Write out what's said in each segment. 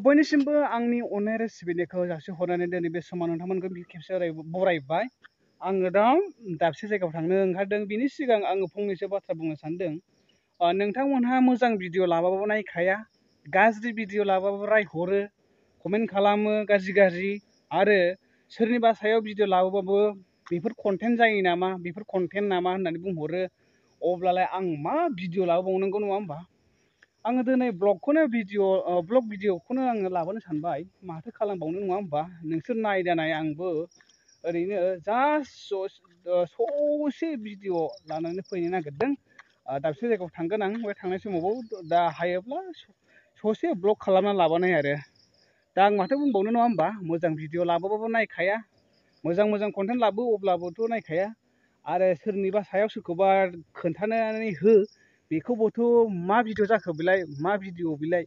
बयनिसिमबो आंनि अननाय रेसिपिनिखौ जासिहरनानै दिनै बे समाव नोंथांमोनखौ खेबसे बरायबाय। आङो दा दाबसे जायगायाव थांनो ओंखारदों। बिनि सिगां आङो फंनैसो बाथ्रा बुंनो सानदों। नोंथांमोनहा मोजां भिडिअ लाबाबो नायखाया, गाज्रि भिडिअ लाबाबो रायहरो, कमेन्ट खालामो गाज्रि आरो सोरनिबा सायाव भिडिअ लाबोबाबो बेफोर कन्टेन्ट जायो नामा, बेफोर कन्टेन्ट नामा होननानै बुंहरो। अब्लालाय आं मा भिडिअ लाबोबावनांगौ नङा होमबा? आङो दिनै ब्लग भिडिअखौनो आङो लाबोनो सानबाय। माथो खालामबावनो नङा होमबा? नोंसोर नायदानाय आंबो ओरैनो जास्ट ससे भिडिअ लानानै फैनो नागिरदों। दाबसे जायगायाव थांगोन आं। बे थांनाय समावबो दा हायोब्ला ससे ब्लग खालामना लाबानाय आरो। दा आं माथो बुंबावनो नङा होमबा? मोजां भिडिअ लाबोबाबो नायखाया, मोजां कन्टेन्ट लाबो अब्लाबोथ' नायखाया। आरो सोरनिबा सायाव सोरखौबा खोन्थानानै हो, बेखौबोथ' मा भिडिअ जाखो बेलाय, मा भिडिअ बेलाय?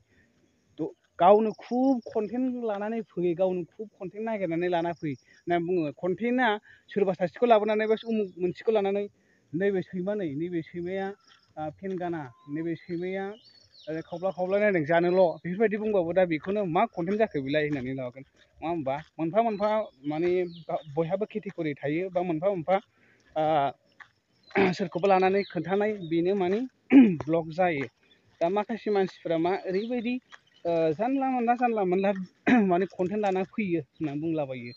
गावनो खुब कन्टेन्ट लानानै फै, गावनो खुब कन्टेन्ट नागिरनानै लाना फै होनना बुङो। कन्टेन्टआ सोरबा सासेखौ लाबोनानै बा उमुक मोनसेखौ लानानै नैबे सैमाया फेन गाना, नैबे सैमाया खावब्ला नायदों जानोल' बेफोरबायदि बुंबाबो दा बेखौनो मा कन्टेन्ट जाखो बेलाय होननानै लागोन नङा होमबा? मोनफा माने बयहाबो केटेगरि थायो बा मोनफा सोरखौबा लानानै खोन्थानाय, बेनो माने ब्लग जायो। दा माखासे मानसिफोरा मा ओरैबायदि जानला मोनला माने कन्टेन्ट लाना फैयो होननानै बुंलाबायो।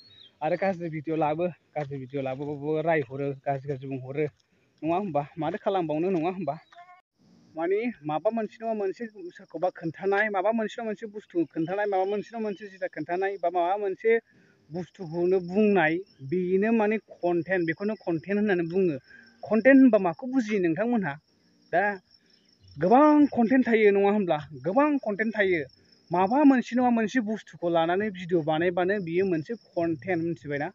आरो गाज्रि भिडिअ लाबोबाबो रायहरो, गाज्रि बुंहरो नङा होमबा? माथो खालामबावनो नङा होमबा? माने माबा मोनसे नङा मोनसे सोरखौबा खोन्थानाय, माबा मोनसे नङा मोनसे बुस्थु खोन्थानाय, माबा मोनसे नङा मोनसे जिराद खोन्थानाय, बा माबा मोनसे बुस्थुखौनो बुंनाय, बेनो माने कन्टेन्ट। बेखौनो कन्टेन्ट होननानै बुङो। कन्टेन्ट होनबा माखौ बुजियो नोंथांमोनहा? दा गोबां कन्टेन्ट थायो नङा होमब्ला? गोबां कन्टेन्ट थायो। माबा मोनसे नङा मोनसे बुस्थुखौ लानानै भिडिअ बानायबानो बियो मोनसे कन्टेन्ट, मिथिबायना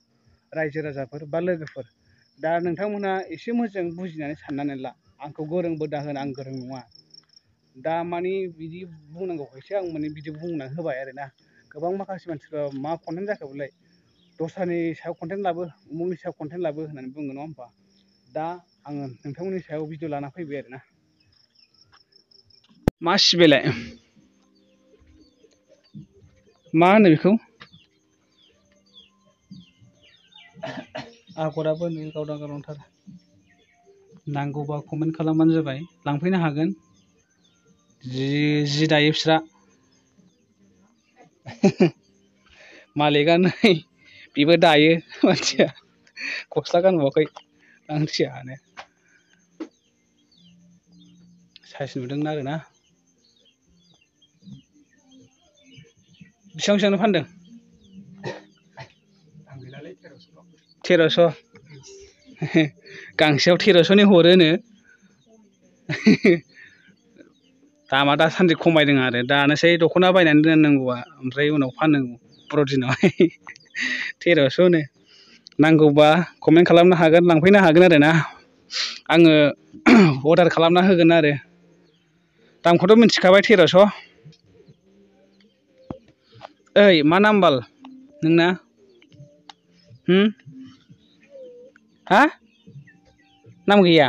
रायजो राजाफोर बा लोगोफोर? दा नोंथांमोनहा एसे मोजां बुजिनानै साननानै ला। आंखौ गोरोंबो दाहोन, आं गोरों नङा। दा माने बिदि बुंनांगौखायसो आं माने बिदि बुंना होबाय आरोना। गोबां माखासे मानसिफ्रा मा कन्टेन्ट जाखो बेलाय, दस्रानि सायाव कन्टेन्ट लाबो, उमुकनि सायाव कन्टेन्ट लाबो होननानै बुङो नङा होमबा? दा आङो नोंथांमोननि सायाव भिडिअ लाना फैबाय आरोना। मा सिबिलाय, मा होनो बेखौ? आगराबो नै गावदांथार। नांगौबा कमेन्ट खालामबानो जाबाय, लांफैनो हागोन। जि दायो बिस्रा मालिकआ नै बेबो दायो मानसिया, गस्ला गानबावाखै मानसियानो। साइस नुदों आरोना। बेसेबांनो फानदों? 1300। गांसेयाव 1300नि हरोनो। दामा दासान्दि खमायदों आरो। दानोसै दख'ना बायनानै दोननांगौआ, ओमफ्राय उनाव फाननांगौ बर'दिनावहाय 1300नो। नांगौबा कमेन्ट खालामनो हागोन, लांफैनो हागोन आरोना। आङो अर्डार खालामना होगोन आरो। दामखौथ' मिथिखाबाय 1300। ओइ मा नाम्बार नोंना? हा? नाम गैया?